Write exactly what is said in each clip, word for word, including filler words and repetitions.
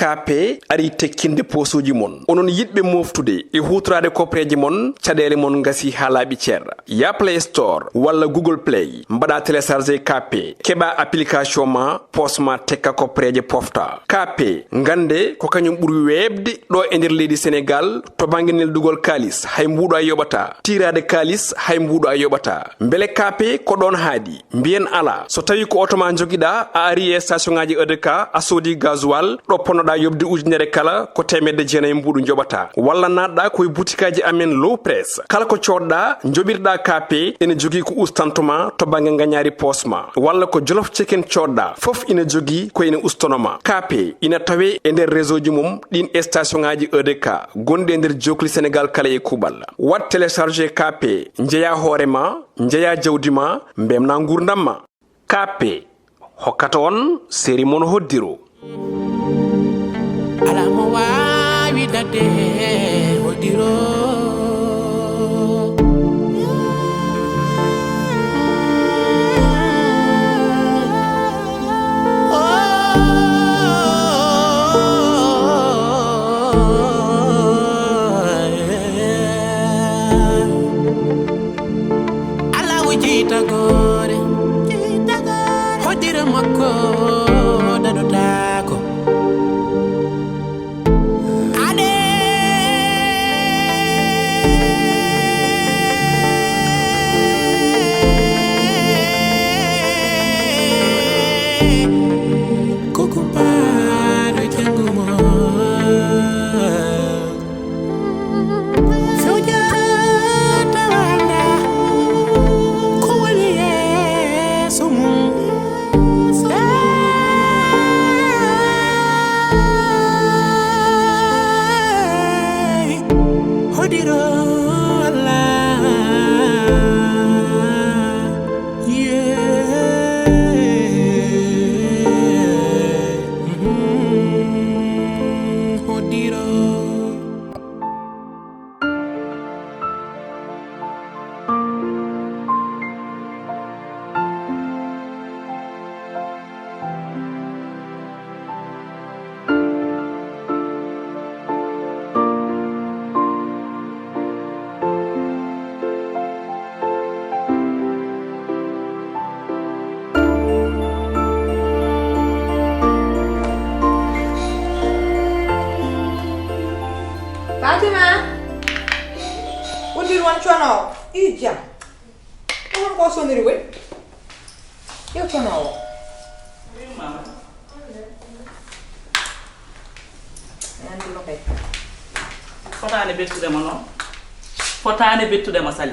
K P arii tekkinde poosuuji mon. Onon yiɗɓe mooftude e huutoraade kopreeje mon, caɗeele mon ngasii haa laaɓi cer. Yah Play Store walla Google Play, mbaɗaa télécharger K P, keɓaa application ma, poos ma tekka kopreeje pofta. K P, ngannde ko kañum ɓuri weeɓde ɗo e nder leydi Senegaal to bannge neldugol kaalis, hay mbuuɗo a yoɓataa. Tiiraade kaalis, hay mbuuɗo a yoɓataa. Mbele K P ko ɗoon haaɗi? Mbiyen alaa. So tawii ko oto ma njogiɗaa, a arii e station ŋaaji E D K, a soodii gasoil, ɗo ponnoɗaa yoɓde ujunere kala, ko teemedde jeenayi mbuuɗu njoɓataa. Walla naatɗaa ko e butikaaji amen Low Press. Kala ko coodɗaa, njoɓirɗaa K P, ene jogii ko ustanto ma to bannge ngañaari poos ma. Walla ko Jolof Chicken coodɗaa, fof ina jogii ko ene ustono ma. K P ina tawee e nder réseau ji mum ɗiin e station ŋaaji E D K gonɗi e nder jookli Senegaal kala e kuuɓal. Waɗ télécharger K P, njeyaa hoore ma, njeyaa jawdi ma, mbeltinaa nguurndam ma. K P hokkata on seri mon hoddiro. Alaa mo waawi daɗde hoddiro. Alaa o jiytagoore, hoddiro makko daɗotaako. Ade. Ko kumpaaɗo janngo mo. Sujata wanda ko woni yeeso mum. Hey, hodiro Allah. Yeah. Mm-hmm. Hodiro. Fatima, uddir won cono. I jam. Ko honko soniri woy? Yo cono o. Nandi mo kay. Fotaani bettude ma noon. Fotaani bettude ma, Sali.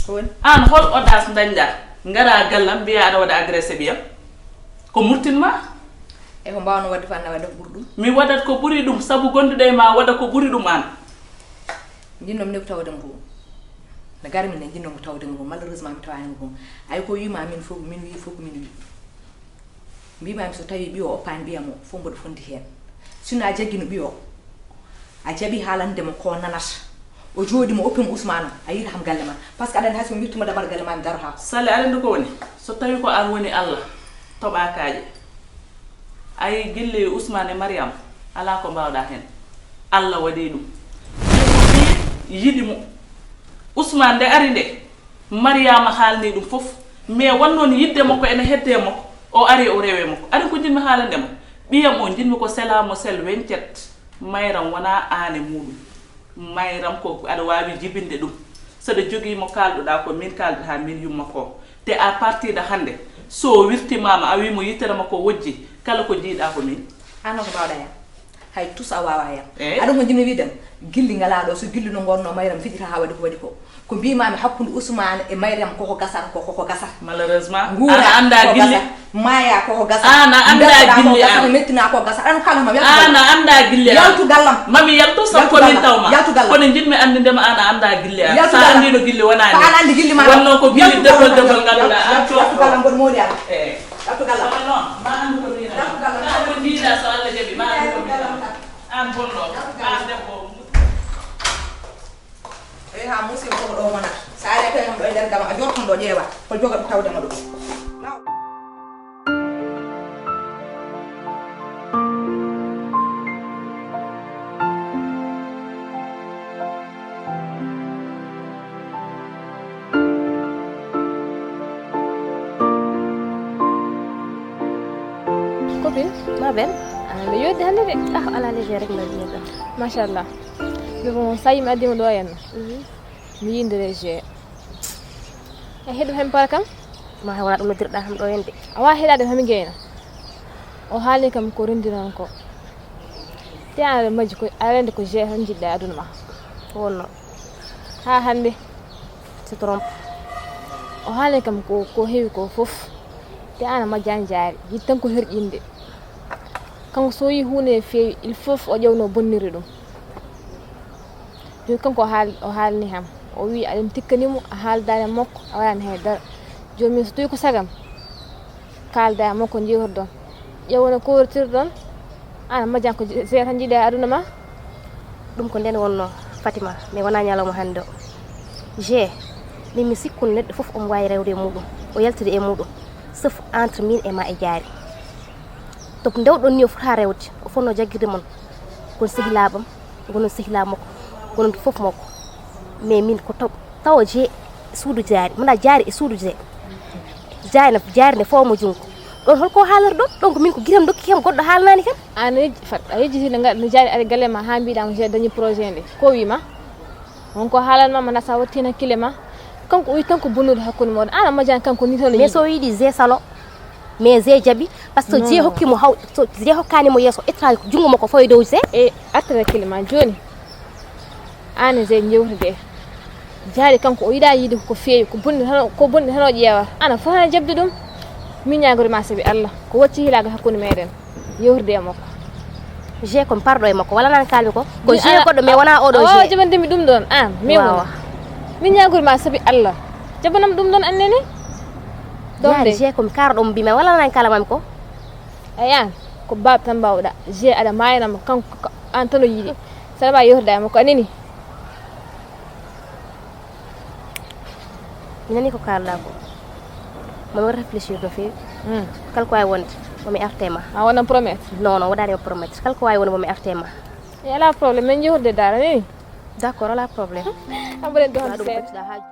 Ko woni? Aan, hol audace ndañɗaa? Ngaraa gallam, mbiyaa aɗa waɗa agressé ɓiyam. Ko murtin ma? E ko mbaawno waɗde fof, na waɗa ko ɓuri ɗum. Mi waɗat ko ɓuri ɗum, sabu gondude e ma waɗa ko ɓuri ɗum aan. Njinnoomi ne ko tawde mo fof. No garmi ne, njinnoomi ko tawde mo fof. Malheureusement, mi tawaani mo fof. Ay ko wiima min fof, min wii fof ko min wii. Mbiimaami so tawii ɓiyo oppaani ɓiyam o, fof mboɗo fondi heen. Sinno a jaggino ɓiyo o, a jaɓi haalande mo ko nanata. O jooɗi mo, oppi mo Ousmane, a yiita kam galle ma. Parce que aɗa anndi hay so mi wittuma dammal galle ma, mi darotaa. Sali, aɗa anndi ko woni? So tawii ko aan woni Allah, toɓaa kaaƴe. Ay, gilli Ousmane e Mariam, alaa ko mbaawɗaa heen. Allah waɗi ɗum. Yiɗi mo. Ousmane nde ari nde, Mariama haalni ɗum fof, mais won noon yiɗde makko ene hedde makko, o ari o rewe makko. Ari ko njiɗmi haalande mo, ɓiyam o njiɗmi ko sela mo sel weñcet. Mayram wona aane muɗum. Mayram ko aɗa waawi jibinde ɗum. Saɗa jogii mo kaalduɗaa ko min kaaldataa min yumma ko. Te à partir de hannde, so wirtimaama a wii mo yitere makko wojji, kala ko jiiɗaa ko min. Aan ko mbaawɗaa heen. Hay tus a waawaa yam. Eh? Aɗa ko njiɗmi wiide ma, gilli ngalaa ɗo, so gilli no ngonno Mayram fijita haa waɗi ko waɗi ko. Ko mbiimaami hakkunde Ousmane e Mayram koko gasata, ko koko gasata. Malheureusement, nguura an a anndaa ko gilli. Gasa, maaya koko gasa. An a anndaa gilli an. Mettina ko gasa. Aɗa kala ma weltu. An a anndaa gilli an. Yaltu gallam. Mami yaltu sabu ko min taw ma. Yaltu gallam. Kono njiɗmi anndude ma an a anndaa gilli an. Yaltu gallam. Sa anndino gilli wonani. Ko an anndi gilli ma. Wonno ko gilli debol debol ngannduɗaa an. Yaltu gallam, mboɗo mooli an. Eh. Yaltu gallam. Kono noon, ma anndu ko mi yinata. Yaltu gallam. An ko jiiɗa so Allah jaɓi, ma anndu ko mi yinata. An bonɗo, an debbo. Eyi, haa musiba koko ɗo wonata. So ari a tawi ɗo e nder gama, a jottan ɗo ƴeewa. Ko joga ɗum tawde ma ɗum. Ben? Ah, mi yoddi hannde de. Ah, ala légère rek mbaɗi ɗum ɗo. Machallah. Ɗum o sayi mi addi mo ɗo henna. Mhm. Mi yindere je. E heɗu hen para kam? Ma wona ɗum noddirɗa kam ɗo hende. A wa heɗade hami geyna. O haali kam ko rendi noon ko. Te an aɗa majji ko aɗa rendi ko je tan jiɗɗa e aduna ma. Ko wonno? Ha hannde. Se trompe. O haali kam ko ko heewi ko fof. Te an a majjani jaari. Yiɗ tan ko herƴinde. Kanko so yi huunde e feewi, il faut o ƴewno bonnirde ɗum. Jooni kanko o haal-, o haalni kam. O wi aɗen tikkani mo, a haaldaani e makko, a waɗaani hay dara. Jooni min so tawi ko sagam, kaalda e makko, njeewtidon. Ƴeewa no kowritirɗon, aan a majjan ko je-, jeya tan njiɗa e aduna ma. Ɗum ko nden wonno, Fatima, mais wonaa ñalawma hannde o. Je, min mi sikkun neɗɗo fof omo waawi rewde e muuɗum, o yaltida e muuɗum, sauf entre min e ma e jaari. To ndewɗon ni o fota rewde, o fotno jaggirde mon, kon sehilaaɓam, gonon sehilaa makko, gonon fof makko. Mais min ko taw, tawa je suudu jaari, mona jaari e suudu je. Jaari na, jaari ne foomo junngo. Ɗon holko haalata ɗon? Ɗon ko min ko giram dokki kam, goɗɗo haalanaani kam. An a yejji-, fat-, a yejjiti no nga-, no jaari ari galle ma haa mbiɗa mo je dañi projet nde. Ko wi ma? Wonko haalan ma, mana sa watti hakkille ma. Kanko o wi tan ko bonnude hakkunde moɗon. An a majjani kanko ni tan o Mais yiɗi. So yiɗi je salo, mais je jaɓi, parce que Non, je non. hokki mo haw-, so je hokkaani mo yeeso, itta junngo makko fof e dow je. E artere hakkille ma jooni. An e je njewtude. Jaari kanko o yiɗa yiide ko feewi, ko bonde tan o, ko bonde tan o ƴeewa. An a fotani jaɓde ɗum. Min ñaagori ma sabi Allah, ko wacci hiilaago hakkunde meɗen. Yewtude e makko. Je ko mi parɗo e makko, wala nan kalmi ko? Ko Min je ala-, goɗɗo, mais wona oɗo a wawa je. Jaɓande mi ɗum ɗon, an, mi Wawa. woni. Min ñaagori ma sabi Allah. Jaɓanam ɗum ɗon annene. Ɗon Yaari de. Je ko mi karɗo mo mbimi, wala nan kalamami ko? Eyi an, ko baaba tan mbawɗa. Je aɗa maayana mo, kanko ka-, an tan o yiɗi. Saɗa wawi yewtude e makko, a nani? Mi nani ko kaalɗa ko. Momi réfléchir no feewi. Hmm. Kala ko wawi wonde, momi arte ma. A wona promettre? Non, non, waɗani mo promettre. Kala ko wawi wonde, momi arte ma. E ala problème, min jewtude dara, a nani? D'accord, ala problème. Abadan ɗo Waɗa hande ɗum seeɗa. Ɓocciɗa haaju.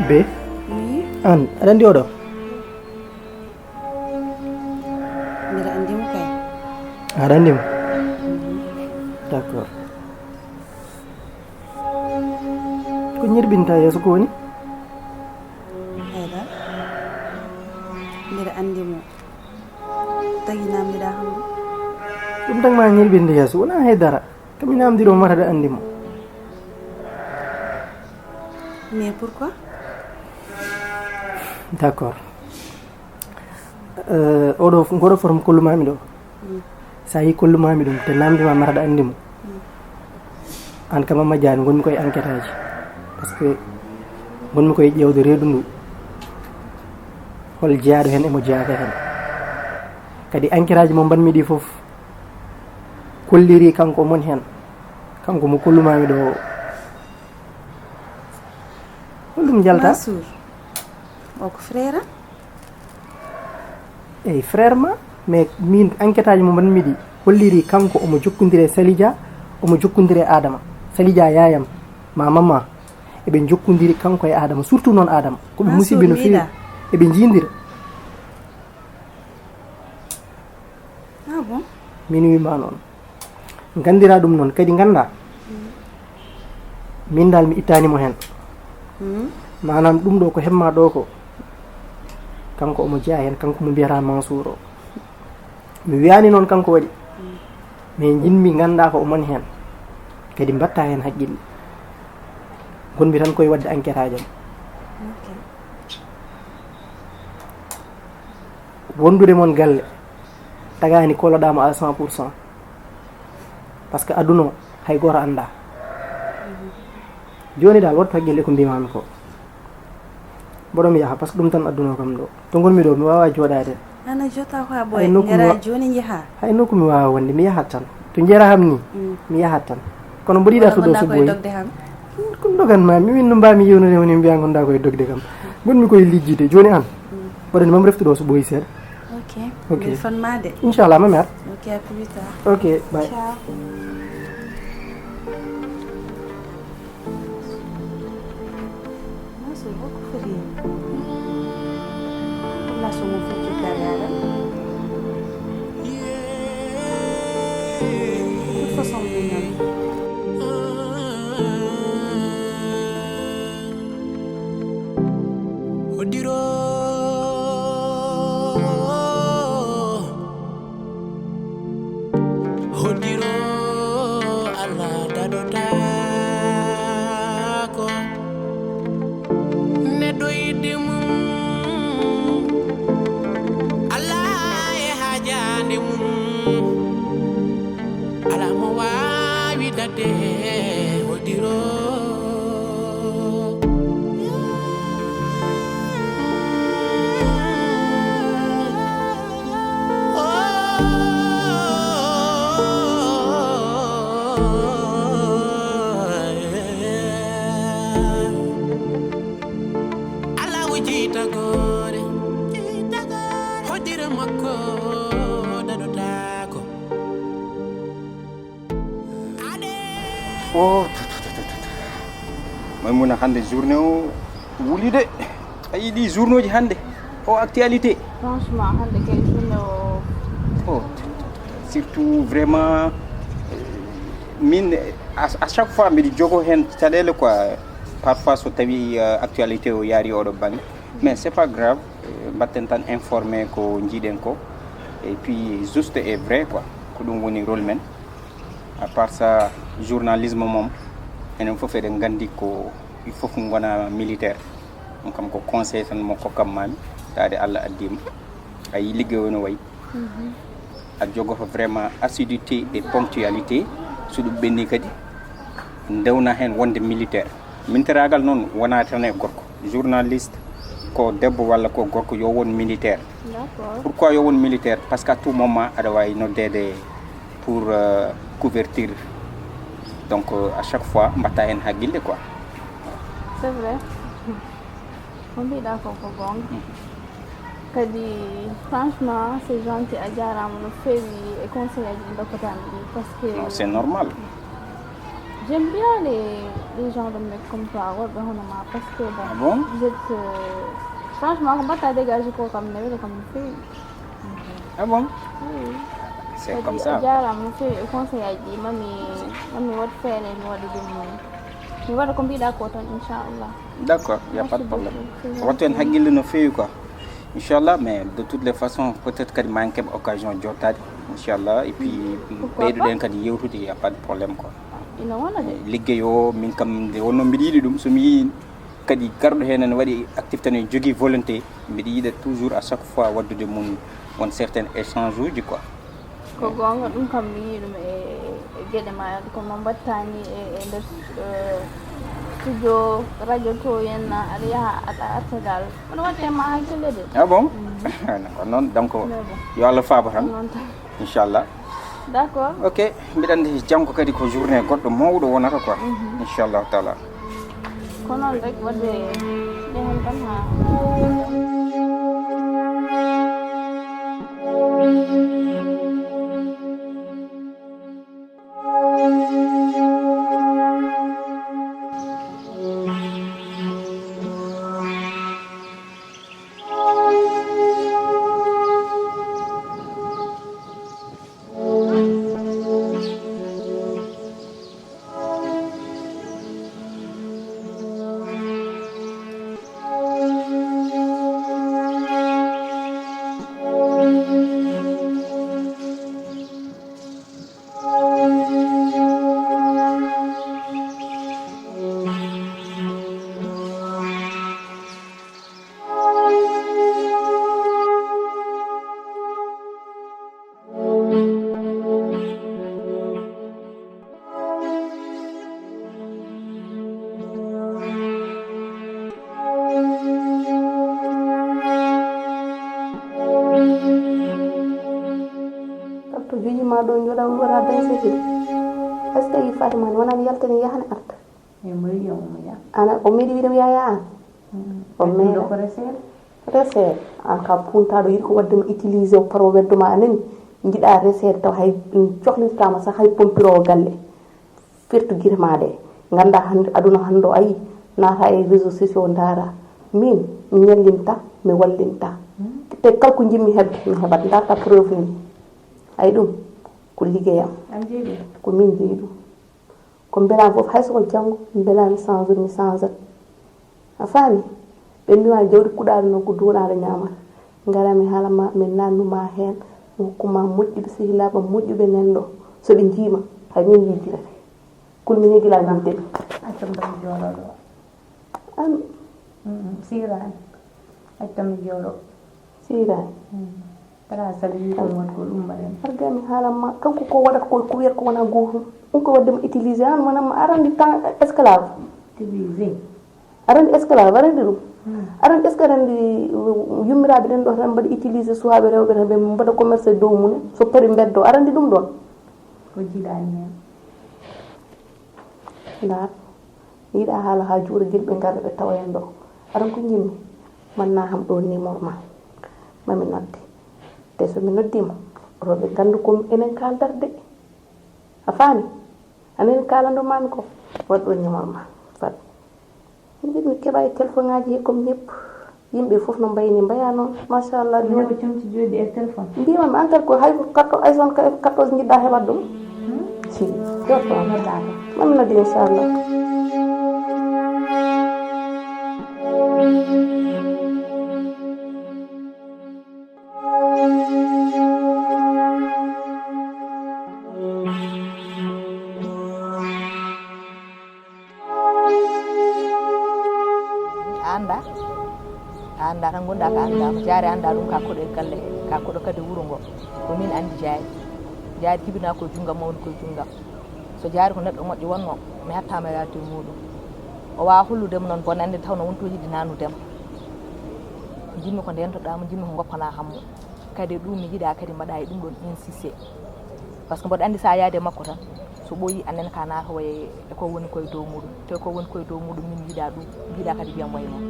Be? Oui. An, aɗa anndi oɗo? Mbiɗa anndi mo kay. Aɗa anndi mo? Mhm. D'accord. Ko ñirbinta yeeso ko woni? Hayda. Mbiɗa anndi mo. Tagi namdiɗa hannde? Ɗum tan ma ñirbinde yeeso, wona hay dara. Kam mi namdiro mata da anndi mo. Mais pourquoi? D'accord. Eh, oɗo, ngoɗo forme kollumami ɗo. Mm. Sa yi kollumami ɗum, te namdima mata da anndi mo. Mm. An kam a majjani, gonmi koye enquête aji. Parce que gonmi koye ƴeewde reedu ndu. Hol jeyaaɗo heen emo jeyaaka heen. Kadi enquête aji mo mbanmi ɗi fof kolliri kanko mon heen. Kanko mo kollumami ɗo o. Hol ɗum jalta? Mansour, o ko frère am? Eyi, frère ma, mais min enquête aji mo mbanmi ɗi holliri kanko omo jokkondiri e Salija, omo jokkondiri e Adama. Salija yayam, ma mamma, eɓe jokkondiri kanko e Adama, surtout noon Adama. Ko ɓe Mansour musiɓɓe no feewi. Miɗa. Eɓe jiindira. Ah bon? Min wima noon. Gandira ɗum noon, kadi ganda. Min dal mi ittani mo heen. Hmm. Maanaam ɗum ɗo ko hemma ɗo ko. Kanko omo jeya heen, kanko mo mbiyata Mansour o. Mi wiyani noon kanko waɗi. Hmm. Mais jinmi ganda ko omon heen. Kadi mbatta heen haqqille. Gonmi tan koye waɗde enquête ajam. Ok. Wondude mon galle. Tagaani koloɗaama à cent pour cent. Parce que aduna o, hay gooto anndaa. Jooni dal, wattu haqqille ko mbiimaami ko. Mboɗo mi yaha, par ce que ɗum tan addunoo kam ɗo. To ngonmi ɗo, mi waawaa jooɗaade. Ana jota ko a ɓooy, Ay, nokku mi ngara wa- jooni njaha. Hay nokku mi waawaa wonde, mi yahat tan. To njeraa ham ni, Mm. mi yahat tan. Kono mboɗo yiɗaa Kono to ɗo ngonɗaa so koye ɓooyi. dogde ham? Ko dogan ma, mi min no mbaami yewnude woni mbiyaa ngonɗaa koye dogde kam. Ngonmi koye lijjide, jooni aan. Mm. Mboɗo ni mam reftu ɗo so ɓooyi seeɗa. Ok. Ok. Mbiɗo fan ma de. Inchallah, mami ar. Ok, à plus tard. Ok, bye. Ciao. Mansour, hokko foti? Population mo foti jokkaade aɗa? De toute façon, mo ñam. Hodiro Hodiro Allah daɗotaako. Neɗɗo yiɗde mum, Allah e haajande mum. Alaa mo waawi daɗde Hodiro. Alaa o jeytagoore, jeytagoore. Hodiro makko daɗotaako. O, to, to, to, to, to. Maymuna, hannde journée o wuli de. A yiɗi journaux ji hannde? O actualité. Franchement, hannde kay journée o. O, to, to, to, to. Surtout vraiment, euh, min, à, à chaque fois, mbiɗo jogo heen caɗeele quoi. Parfois, so tawi, euh, actualité o yaari oɗo bannge. Mais c'est pas grave. Euh, mbatten tan informé ko njiiɗen ko. Et puis, juste et vrai quoi. Ko ɗum woni rôle men. À part ça, journalisme moom, enen fof eɗen nganndi ko il faut ngona militaire. Ɗum kam ko conseil tan mo kokkam mami, taade Allah addima. A yi ligge o no wayi. A jogoto vraiment assiduité et ponctualité. So ɗum ɓenni kadi, ndewna heen wonde militaire. Minteraagal noon wonaa tan e gorko. Journaliste, ko debbo walla ko gorko, yo won militaire. D'accord. Pourquoi yo won militaire? Parce que à tout moment, aɗa waawi noddeede pour, euh, couverture. Donc, euh, à chaque fois, mbatta heen haqqille quoi. C'est vrai. Ko mbiɗa ko, ko goonga. Mm. Kadi, franchement, c'est gentil, a jaaraama no feewi e conseil aji ɗi ndokkataa mi ɗi, parce que Non, c'est normal. J'aime bien les, les gens de mec comme toi, worɓe hono ma, parce que bon, Ah bon? Vous êtes, euh, franchement, ko mbaɗta dégagé ko kam ne weli kam no feewi. Ah bon? Oui. C'est Kadi comme ça. A jaaraama no feewi e conseil aji ɗi, mami, mami waɗ feere mi waɗa ɗum, mi waɗa ko mbiɗa ko tan, inchallah. D'accord, y a pas de Merci problème. Beaucoup, c'est Wattu heen gentil. Haqqille no feewi quoi. Inchallah, mais de toutes les façons, peut-être kadi ma en keɓ occasion jottaade, inchallah, et puis Pourquoi ɓeyduɗen pas? Kadi yewtude, y a pas de problème quoi. Ina wona de. Liggey o, min kam nde wonno mbiɗa yiɗi ɗum, so mi yii kadi garɗo heen ene waɗi activité, ne jogii volonté, mbiɗa yiɗa toujours à chaque fois waɗdude mum won certains échange uji quoi. Ko goonga, ɗum kam mi yii ɗum e, e geɗe ma, kono mbaɗta ni e, e nder, eh, studio radio to henna, aɗa yaha, aɗa arta dal. Kono waɗde ma hakkille de. Ah bon? Mm. Ko noon, donc, Mais bon. Yo Allah faabo tan. Ko noon tan. Inchallah. D'accord. Ok, mbiɗa anndi janngo kadi ko journée goɗɗo mawɗo wonata quoi. Mhm. Inchallahu taala. Ko noon rek, waɗde nde heen tan haa. Aɗo jooɗa wuro a danse kadi. Est-ce que yi Fatima ni wonani yaltani yahani arta? E mboy yo mo ya. Ana o medi wiɗo yaya an? O meda. Ko resel. Resel. An ka puntaɗo yiɗi ko wadde mo utiliser o paro weddo ma anani. Jiɗa resel taw hay cohlitama sa hay pompiro galle. Firtu gire ma de. Ganda hande aduna hande o ayi. Nata e réseaux sociaux dara. Min mi ñallinta mi wallinta. Te kala ko jimmi heb mi hebat darta preuve ni. Ay ɗum ko liggeyam. An jeyi ɗum? Ko min jeyi ɗum. Ko mbelaami fof hay soko janngo mbelaami change mi change at. A faami? Ɓe mbiwa jawdi kuɗaaɗo noon ko duunaɗo ñaamata. Ngarami haala ma min nannu ma heen. Ngokku ma moƴƴuɓe sehilaaɓe moƴƴuɓe nanɗo. So ɓe njiima hay min yijjirete. Kulmini gila min deɓi. Accam tan mi jooɗoɗo. An? Siiraani. Accam mi jooɗo. Siiraani. Tara sali wi ko won ko ɗum mbaɗen. Argami haalan ma kanko ko waɗata ko ko wiyata ko wona gootum. Ɗum ko waɗde mo utilisé an wona ma arandi temps esclave. Utilisé. Arandi esclave arandi ɗum. Arandi est ce que arandi yummiraɓe ɗen ɗo tan mbaɗa utilisé suwaɓe rewɓe tan ɓe mbaɗa commerce e dow mum so pari mbeddo arandi ɗum ɗon. Ko jiɗani hen. Ndar yiɗa haala ha juuɗo gilɓe ngarɓe ɓe tawa en ɗo. Aran ko jimmi manna ham ɗo numéro ma mami nodde. Te so mi noddima roɓe gandu ko enen kaldar de. A faami? Anen kalando mami ko waɗɗo numéro ma fat. Min keɓa e téléphone ngaji he comme ñëpp. Yimɓe fof no mbayni mbaya noon machallah. Neɗɗo comci jooɗi e téléphone. Mbimami an kadi ko hay ko quatorze iphone quatorze jiɗɗa heɓat ɗum. Si. Joto. Mami noddi inchallah. A annda? A annda tan ngonɗa ko annda mo jaari annda ɗum ka koɗo e galle he ka koɗo kadi wuro ngo. Ko min anndi jaari. Jaari jibina koye junngam mawni koye junngam. So jaari ko neɗɗo moƴƴo wonno mi hattama e yaltu e muɗum. O wawa holludemo noon bonannde tawno wonto yiɗi nanudema. Jinmi ko ndentoɗamo jinmi ko goppana hammo. Kadi e ɗum mi yiɗa kadi mbaɗa e ɗum ɗon insisté. Par ce que mboɗo anndi sa yaade makko tan so ɓooyi annen ka naata waye e ko woni koye dow muɗum te ko woni koye dow muɗum min yiɗa ɗum yiɗa kadi wiyam waye noon.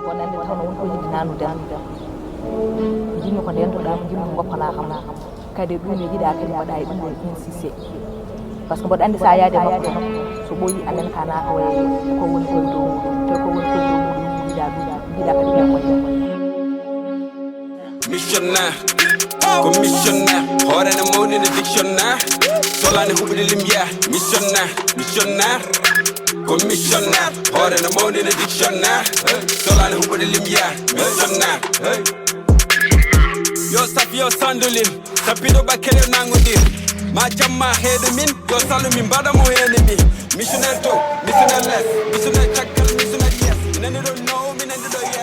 Bonannde tawno won ko yiɗi nanudema. Jinmi ko ndentoɗamo jinmi ko goppana kam. Kadi e ɗum mi yiɗa kadi mbaɗa e ɗum ɗon insisté. Par ce que mboɗo anndi sa yaade makko tan so ɓooyi annen ka naata waye ko woni koye dow muɗum te ko woni koye dow muɗum yiɗa ɗum yiɗa kadi wiyam waye. Missionnaire, ko missionnaire. Hoore no mawnina dictionnaire. Solani huɓude lumière. Missionnaire, missionnaire. Ko missionnaire. Hoore no mawnina dictionnaire. Solani huɓude lumière. Missionnaire. Yo saf yo sandulim. Sappiɗo ɓakkere nangudir. Ma jamma heeɗo min. Yo salu min mbaɗa mo hene mi. Missionnaire to, missionnaire less. Missionnaire caggal, missionnaire yes. Mi nani ɗo no, mi nani ɗo yes.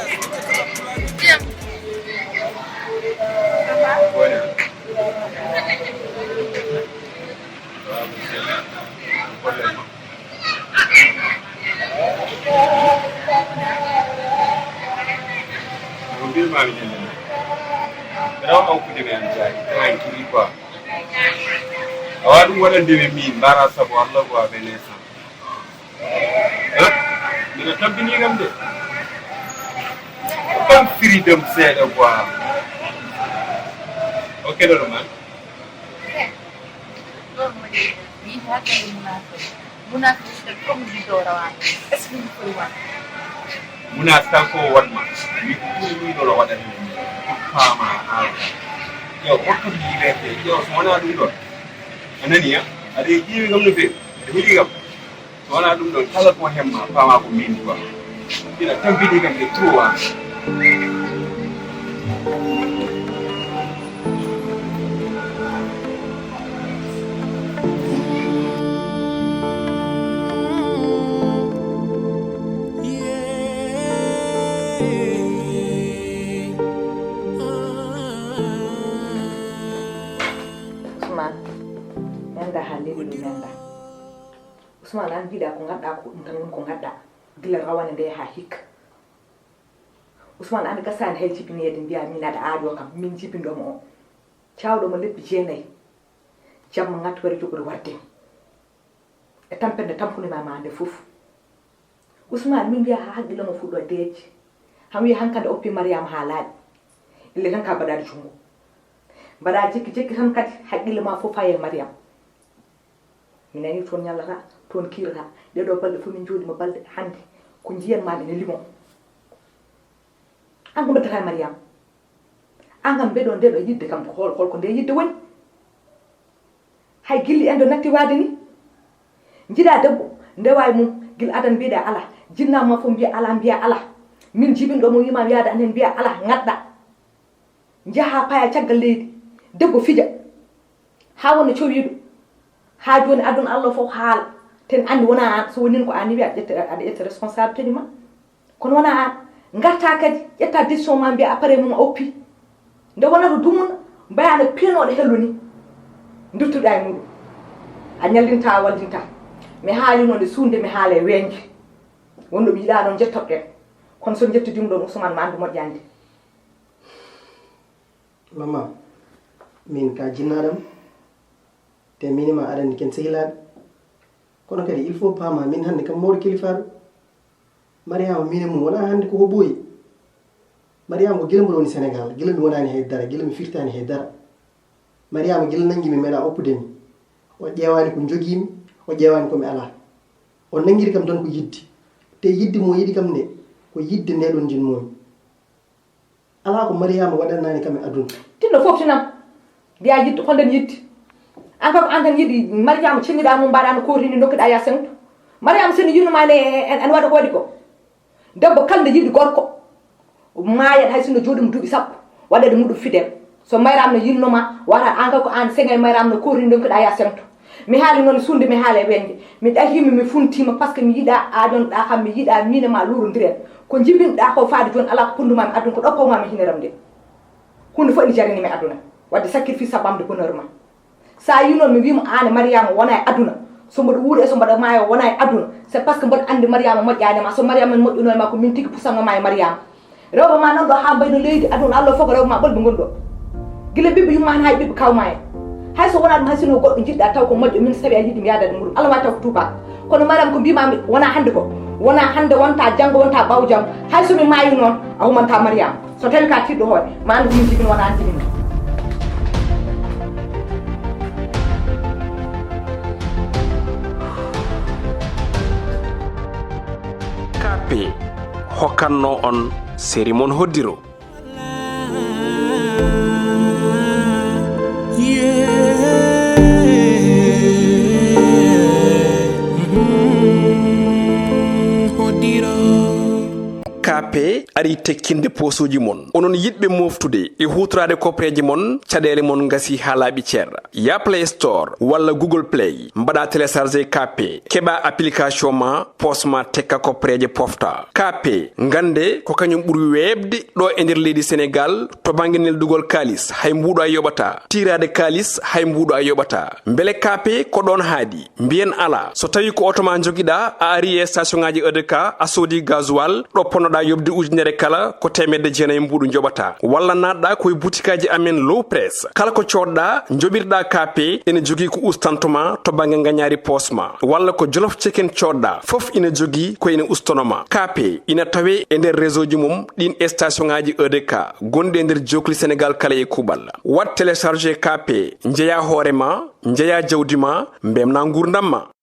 Awa ɗum waɗande ɓe min mbara sabu Allah ko aɓe nesa. Mbiɗa tabbini kam de. Ɗon freedom seeɗa quoi. Ok ɗoɗo man. Ɗon mo ɗeɗa mi yiɗi hakkille munafo munafo yiɗa comme bidora wani. Est ce que mi foti wan? Munas tan ko wanma mi ɗum ɗiɗono waɗani paama alka. Yo hottude liberté yo so wona ɗum ɗon. A nani a aɗa ƴiiwi kam no feewi aɗa heɗi kam. So wonaa ɗum ɗoon kala ko hemma paama ko min quoi. Ina tampini kam de trois. Enda. Ousmane, an mbiɗa ko ngaɗɗa ko ɗum tan woni ko ngaɗɗa. Gila rawane nde ha hikka. Ousmane, an gasani hay jibineede mbiya min aɗa aaɗo kam, min jibinɗo mo o. Cawɗo mo lebbi jeenayi. Jamma ngattu wari jogoɗo warde. E tampere nde tampunima ma nde fof. Ousmane, min mbiya ha haqqille mo fuɗɗo deeƴi. Han wiya hankadi oppi Mariama ha laaɓi. Ille tan ka mbaɗaɗo junngo. Mbaɗa jekki jekki tan kadi haqqille ma fof faye Mariam. Mi nani toon ñallata, toon kiirata. Ɗeɗo balɗe fof min jooɗima balɗe hannde. Ko njiyan ma ene limo. An ko mbaddata e Mariam? An kam mbeɗo ndeɗo yidde kam ko hol, holko nde yidde woni? Hay gilli en ɗo natti waade ni. Njiɗa debbo, ndewa e mum, gila adan mbiɗa ala. Jinna ma fof mbiya ala, mbiya ala. Min jibinɗo mo wima yaada anen mbiya ala, ngadda. Njaha paya caggal leydi. Debbo fija. Ha wona cowiɗo. Ha joni aduna Allah fof haala. Ten andi wona an, so wonin ko an ni wiya aɗa ƴetta, aɗa ƴetta responsabilité ma. Kono wona an, garta kadi, ƴetta décision ma mbiya appareil mum a oppi. Nde wonata dumun, mbayano piyanoɗo hello ni. Duttuɗa e muɗum. A ñallinta, a wallinta. Mi haali noon e suunde, mi haala e weñde. Wonɗo mi yiɗa noon jettoɗen. Kono so jettodima ɗon Ousmane ma andu moƴƴande. Mama, min ka jinnaɗam. Te min ma aɗani ken sehilaɓe. Kono kadi il faut pama min hannde kam mawɗo kilifaɗo. Mariama min e mum wona hannde ko hoɓoyi. Mariama ko gila mboɗo woni Sénégal, gila mi wonani hay dara, gila mi firtani hay dara. Mariama gila nangi mi meeɗa oppude mi. O ƴeewani ko jogimi, o ƴeewani ko mi ala. O nangiri kam tan ko yidde. Te yidde mo yiɗi kam nde, ko yidde nde ɗon jinmomi. Ala ko Mariama waɗanani kam e aduna. Tinno fof tinam. Mbiya yidde, holden yidde? An kam an tan yiɗi Mariama cenniɗa mum mbaɗa no kootini nokkuɗa ya sengto. Mariama seni yinno ma ne en, en waɗa ko waɗi ko. Debbo kala nde yiɗi gorko. Maayat hay sinno jooɗum duuɓi sappo. Waɗa ɗe muɗum fidel. So Mariama no yinno ma, wata an kam ko an sengay Mariama no kootini nokkuɗa ya sengto. Mi haali noon e suunde, mi haala e weñde. Mi ɗahima, mi funtima, parce que mi yiɗa aaɗon ɗa kam, mi yiɗa miin e ma luurondiren. Ko jibinɗa ko faade jooni, ala ko ponduma mi aduna, ko ɗo pawma mi hiniram nde. Hunde fof ene jarini mi aduna. Wadde sacrifice sabu am de bonheur ma. Sa yi noon mi wima an e Mariama wona e aduna. So mboɗo wuuri e so mboɗo maayo wona e aduna. C'est parce que mboɗo andi Mariama moƴƴani ma. So Mariama en moƴƴuno e ma ko min tigi pusanno ma e Mariama. Rewɓe ma nan ɗo ha mbayno leydi aduna Allah fof ko rewɓe ma ɓolɓe ngoni ɗo. Gila ɓiɓɓe yumma han hay ɓiɓɓe kawma en. Hay so wona ɗum hay sino goɗɗo jiɗɗa taw ko moƴƴo min so tawi a yiɗi mi yaadade muɗum. Allah wawi taw ko tuuba. Kono Mariama ko mbimami wona hande ko. Wona hande wonta janggo wonta ɓawo janggo. Hay so mi mayi noon a humanta Mariama. So tawi ka tiɗɗo hoore ma andu ko min jibin wona an jibin. Kape hokkanno on seri mon hoddiro. Kape ari tekkinde posuuji mon. Onon yiɗɓe moftude e huutoraade kopreeje mon, caɗeele mon ngasi haa laaɓi cer. Ya Play Store walla Google Play, mbaɗa télécharger Kape, keɓa application ma, poos ma tekka kopreeje pofta. Kape, ngannde ko kañum ɓuri weeɓde ɗo e nder leydi Senegaal to bannge neldugol kaalis, hay mbuuɗo a yoɓataa. Tiiraade kaalis, hay mbuuɗo a yoɓataa. Mbele Kape ko ɗoon haaɗi? Mbiyen alaa. So tawii ko oto ma njogiɗaa, a arii e station ŋaaji E D K, a soodii gasoil, ɗo ponnoɗaa yoɓde ujunere kala, ko teemedde jeenayi mbuuɗu njoɓataa. Walla naatɗaa ko e butikaaji amen Low Press. Kala ko coodɗaa, njoɓirɗaa Kape, ene jogii ko ustantoo ma to bannge ngañaari poos ma. Walla ko Jolof Chicken coodɗaa, fof ina jogii ko ina ustanoo ma. Kape ina tawee e nder réseau ji mum ɗiin station ŋaaji E D K gonɗi e nder jookli Senegaal kala e kuuɓal. Waɗ télécharger Kape, njeyaa hoore ma, njeyaa jawdi ma, mbeltinaa nguurndam ma.